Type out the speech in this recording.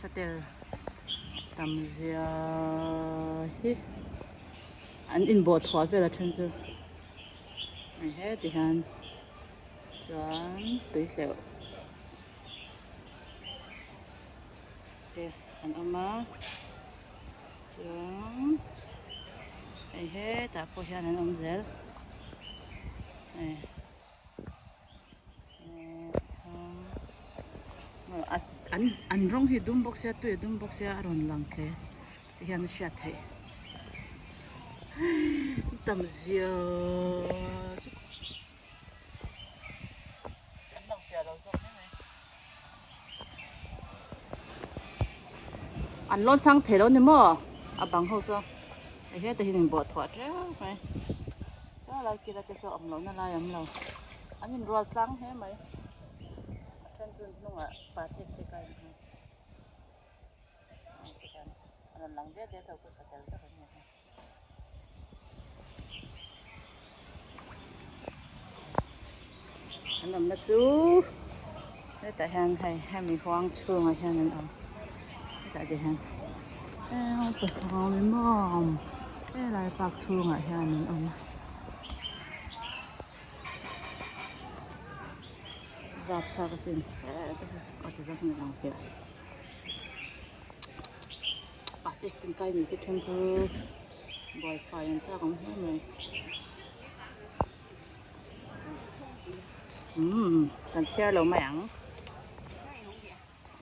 Satel tam zia hi an inbawh thuah vel a then chu hei heti hian chuan tui hleuh te an awm a chuan hei hetah pawh hian an awm zel hei. An an rawng hi dum bawk sia tui a dum bawk sia a rawn lang hle ti hian a hriat theih tam zia chu an lang fiah lo zawk hle mai an lawn sang thei lo ni maw a bang ho saw hei heta hian in bawh thuah teuh mai. Saw lai kila te saw awm lohna lai awm lo an inrual tlang hle mai a then chu hnungah patek te ka inhmu a tikhan a rawn lang diat diat ho pawh satel vek an ni a. An awmna chu hetah hian hei hemi huang chhungah hian an awm hetah te hian helai park chhungah hian an awm a rapthlak asin aw ti zawk ang fiah pahte tangkai ni te then chu buaifai an chak ang hle mai umm kan chhiar lo mai ang.